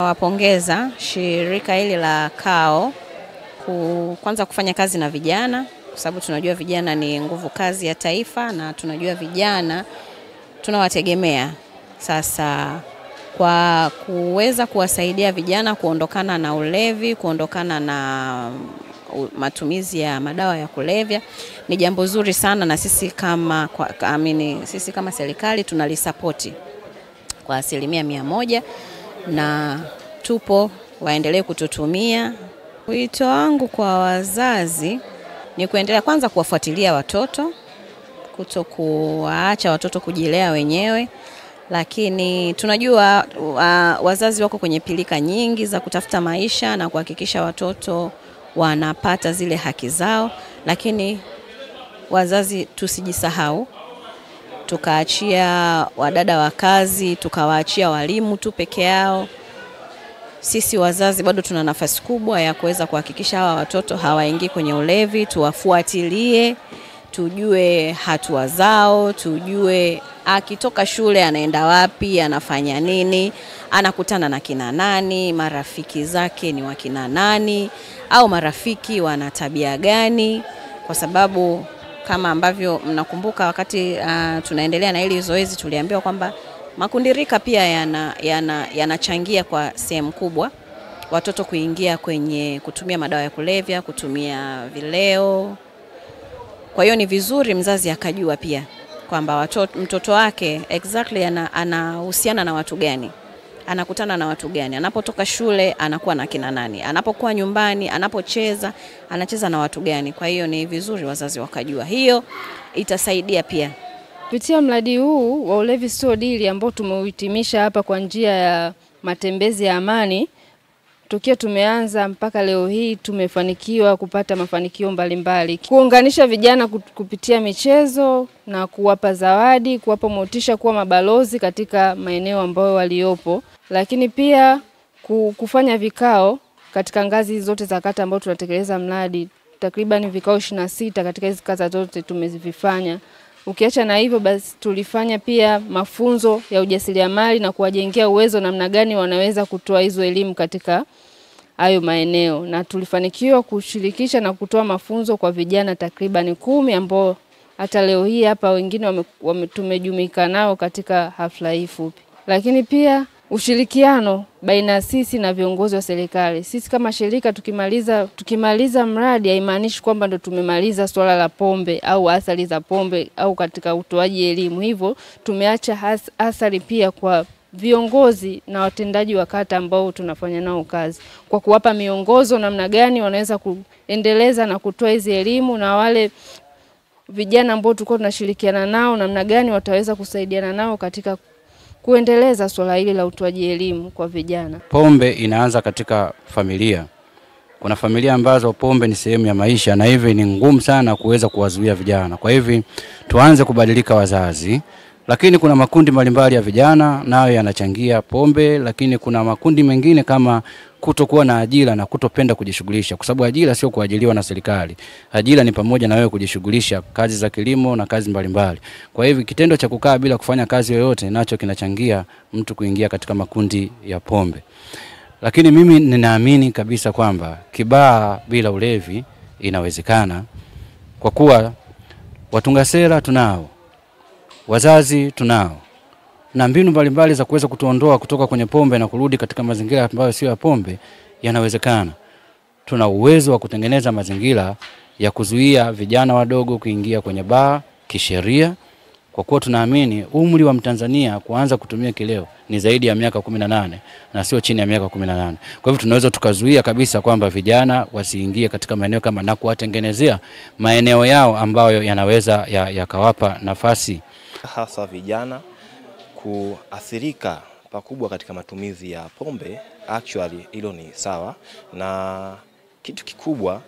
Wapongeza shirika hili la KAO kwanza kufanya kazi na vijana, kwa sababu tunajua vijana ni nguvu kazi ya taifa na tunajua vijana tunawategemea. Sasa kwa kuweza kuwasaidia vijana kuondokana na ulevi, kuondokana na matumizi ya madawa ya kulevya ni jambo zuri sana, na sisi kama sisi kama serikali tunalisapoti kwa 100% na tupo waendelee kututumia. Wito wangu kwa wazazi ni kuendelea kwanza kuwafuatilia watoto, kutokuwaacha watoto kujilea wenyewe. Lakini tunajua wazazi wako kwenye pilika nyingi za kutafuta maisha na kuhakikisha watoto wanapata zile haki zao, lakini wazazi tusijisahau, tukaachia wadada wa kazi, tukawaachia walimu tu peke yao. Sisi wazazi bado tuna nafasi kubwa ya kuweza kuhakikisha hawa watoto hawaingii kwenye ulevi, tuwafuatilie, tujue hatua zao, tujue akitoka shule anaenda wapi, anafanya nini, anakutana na kina nani, marafiki zake ni wakina nani, au marafiki wana tabia gani. Kwa sababu kama ambavyo mnakumbuka wakati tunaendelea na hili zoezi tuliambiwa kwamba makundi rika pia yanachangia kwa sehemu kubwa watoto kuingia kwenye kutumia madawa ya kulevya, kutumia vileo. Kwa hiyo ni vizuri mzazi akajua pia kwamba mtoto wake exactly anahusiana na watu gani, anakutana na watu gani, anapotoka shule anakuwa na kina nani, anapokuwa nyumbani, anapocheza, anacheza na watu gani. Kwa hiyo ni vizuri wazazi wakajua. Hiyo itasaidia pia. Kupitia mradi huu wa Ulevi Sio Dili ambao tumeuhitimisha hapa kwa njia ya matembezi ya amani, tukiwa tumeanza mpaka leo hii tumefanikiwa kupata mafanikio mbalimbali. Kuunganisha vijana kupitia michezo na kuwapa zawadi, kuwapa motisha kuwa mabalozi katika maeneo ambayo waliopo. Lakini pia kufanya vikao katika ngazi zote za kata ambao tunatekeleza mradi, takriban vikao 26 katika hizi kata zote tumezifanya. Ukiacha na hivyo basi tulifanya pia mafunzo ya ujasiriamali na kuwajengea uwezo namna gani wanaweza kutoa hizo elimu katika hayo maeneo, na tulifanikiwa kushirikisha na kutoa mafunzo kwa vijana takriban 10 ambao hata leo hii hapa wengine tumejumuika nao katika hafla hii fupi. Lakini pia ushirikiano baina sisi na viongozi wa serikali. Sisi kama shirika tukimaliza mradi haimaanishi kwamba ndo tumemaliza swala la pombe au athari za pombe au katika utoaji elimu. Hivyo tumeacha athari pia kwa viongozi na watendaji wa kata ambao tunafanya nao kazi, kwa kuwapa miongozo namna gani wanaweza kuendeleza na kutoa hizi elimu, na wale vijana ambao tulikuwa tunashirikiana nao namna gani wataweza kusaidiana nao katika kuendeleza swala hili la utoaji elimu kwa vijana. Pombe inaanza katika familia. Kuna familia ambazo pombe ni sehemu ya maisha, na hivi ni ngumu sana kuweza kuwazuia vijana. Kwa hivi tuanze kubadilika wazazi. Lakini kuna makundi mbalimbali ya vijana nayo yanachangia pombe, lakini kuna makundi mengine kama kutokuwa na ajira na kutopenda kujishughulisha, kwa sababu ajira sio kuajiriwa na serikali. Ajira ni pamoja na wewe kujishughulisha kazi za kilimo na kazi mbalimbali. Kwa hivi kitendo cha kukaa bila kufanya kazi yoyote nacho kinachangia mtu kuingia katika makundi ya pombe. Lakini mimi ninaamini kabisa kwamba Kibaha bila ulevi inawezekana, kwa kuwa watunga sera tunao, wazazi tunao, na mbinu mbalimbali za kuweza kutuondoa kutoka kwenye pombe na kurudi katika mazingira ambayo sio ya pombe yanawezekana. Tuna uwezo wa kutengeneza mazingira ya kuzuia vijana wadogo kuingia kwenye baa kisheria, kwa kuwa tunaamini umri wa Mtanzania kuanza kutumia kileo ni zaidi ya miaka 18 na sio chini ya miaka 18. Kwa hivyo tunaweza tukazuia kabisa kwamba vijana wasiingie katika maeneo kama, na kuwatengenezea maeneo yao ambayo yanaweza yakawapa nafasi. Hasa vijana kuathirika pakubwa katika matumizi ya pombe, actually hilo ni sawa. Na kitu kikubwa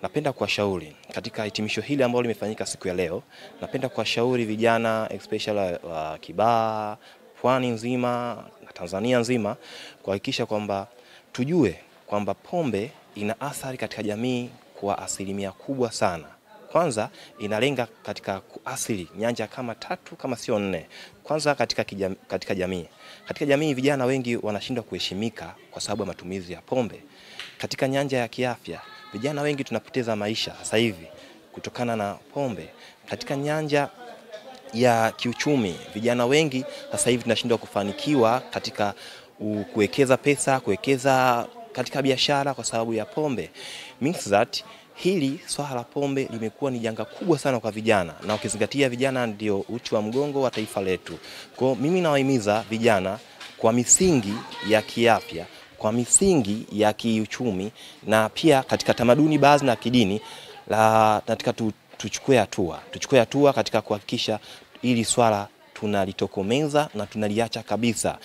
napenda kuwashauri katika hitimisho hili ambalo limefanyika siku ya leo, napenda kuwashauri vijana especially wa Kibaha, pwani nzima na Tanzania nzima, kuhakikisha kwamba tujue kwamba pombe ina athari katika jamii kwa asilimia kubwa sana. Kwanza inalenga katika kuathiri nyanja kama 3 kama sio 4. Kwanza katika jamii. Katika jamii vijana wengi wanashindwa kuheshimika kwa sababu ya matumizi ya pombe. Katika nyanja ya kiafya, vijana wengi tunapoteza maisha sasa hivi kutokana na pombe. Katika nyanja ya kiuchumi, vijana wengi sasa hivi tunashindwa kufanikiwa katika kuwekeza pesa, kuwekeza katika biashara kwa sababu ya pombe. Means that hili swala la pombe limekuwa ni janga kubwa sana kwa vijana, na ukizingatia vijana ndio uti wa mgongo wa taifa letu. Kwa mimi nawahimiza vijana kwa misingi ya kiafya, kwa misingi ya kiuchumi na pia katika tamaduni baadhi na kidini, nataka tuchukue hatua. Tuchukue hatua katika kuhakikisha hili swala tunalitokomeza na tunaliacha kabisa.